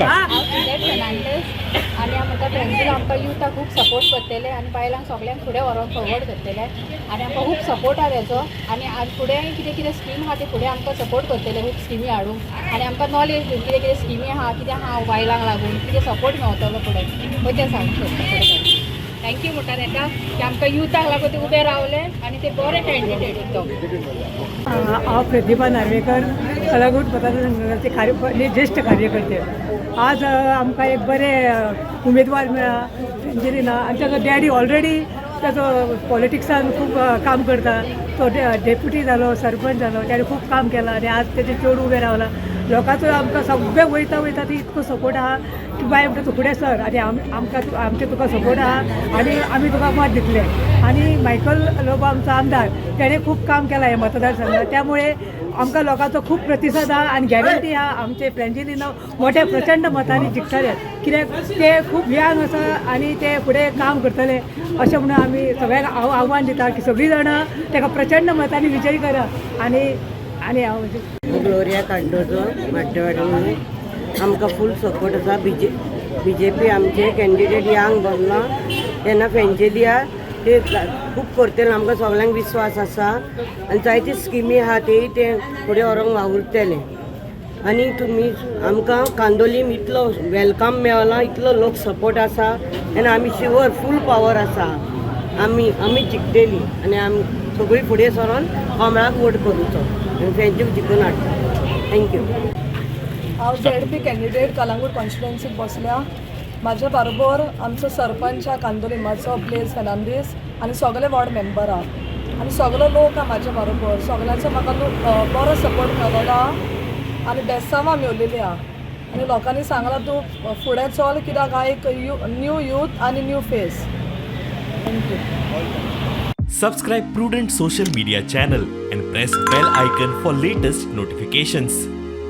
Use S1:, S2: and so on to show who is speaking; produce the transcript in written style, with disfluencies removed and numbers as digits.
S1: हांव सुदेर फेर्नांडीस आनी हांव म्हणटा, फ्रेंजील आमकां युथाक खूब सपोर्ट करतले आनी बायलांक सगल्यांक फुडें व्हरोन फॉरवर्ड करतले आनी आमकां खूब सपोर्ट आहा तेजो. आनी आज फुडें कितें कितें स्कीम आहा, ते फुडें आमकां सपोर्ट करतले खूब स्किमी हाडूंक आनी आमकां नॉलेज दिवन कितें कितें स्किमी आहा, कितें आहा, बायलांक लागून कितें सपोर्ट मेवतलो फुडें, पळय तें सांगूंक सोदता फुडें. Thank you म्हणटा ताका की आमकां युथाक लागून ते उबे रावले आनी ते बरे कॅन्डिडेट एकदम.
S2: हांव प्रतिभा नार्वेकर, कलागूट मतदारसंघाचे कार्य ज्येष्ठ कार्यकर्ते. आज आमकां एक बरे उमेदवार मेळ्ळा, फ्रेंजेलिना. आनी ताजो डॅडी ऑलरेडी ताजो पॉलिटिक्सान खूब काम करता. तो डेप्युटी जालो, सरपंच जालो, ताणें खूब काम केलां आनी आज तेजे चेडूं उबें रावलां. लोकांचो आमकां सगळे वयता वयता ती इतको सपोर्ट आहा की बाय म्हणटा, तूं फुडें सर आनी आमकां आमचे तुका सपोर्ट आहा आनी आमी तुका मत दितले. आनी मायकल लोबो आमचो आमदार, तेणें खूब काम केलां हे मतदारसंघात. त्यामुळे आमकां लोकांचो खूब प्रतिसाद आहा आनी गॅरंटी आहा, आमचे फ्रेंजिलिनो मोठ्या प्रचंड मतांनी जिखतले, कित्याक ते खूब यंग आसा आनी ते फुडें काम करतले अशें म्हणून आमी सगळ्यांक आव्हान दिता की सगळीं जाणां ताका प्रचंड मतांनी विजयी करा. आनी आनी हांव
S3: ग्लोरिया कार्डोजो, माड्डेवाडी म्हणून. आमकां फूल सपोर्ट आसा. बीजेपी आमचे कॅन्डिडेट यांग बसला तेन्ना फेंजेलिया ते खूब करतले, आमकां सगल्यांक विस्वास आसा. आनी जायती स्किमी आहा, तेय ते फुडें व्हरोंक वावुरतले. आनी तुमी आमकां कांदोलीम इतलो welcome मेळला, इतलो लोक सपोर्ट आसा आनी आमी शुअर, फूल पावर आसा, आमी जिखतली. आनी आमी सगळीं फुडें सरोन कमळाक वोट करुचो आनी फेंचीक जिखून हाडटा. Thank you.
S4: हांव झेडपी कॅन्डिडेट, कलांगूट कॉन्स्टिट्युएन्सीक बसल्या. म्हाज्या बरोबर आमचो सरपंच आहा कांदोलिमाचो, ब्लेज फेर्नांदीस, आनी सगळे वॉर्ड मेंबर आहा आनी सगलो लोक आहा म्हाज्या बरोबर. सगल्यांचो म्हाका बरो सपोर्ट मेळलेलो आहा आनी बेसांवां मेवलेली आहा आनी लोकांनी सांगलां, तूं फुडें चल, कित्याक हांव एक न्यू यूथ आनी new face. Thank you.
S5: Subscribe Prudent Social Media channel and press bell icon for latest notifications.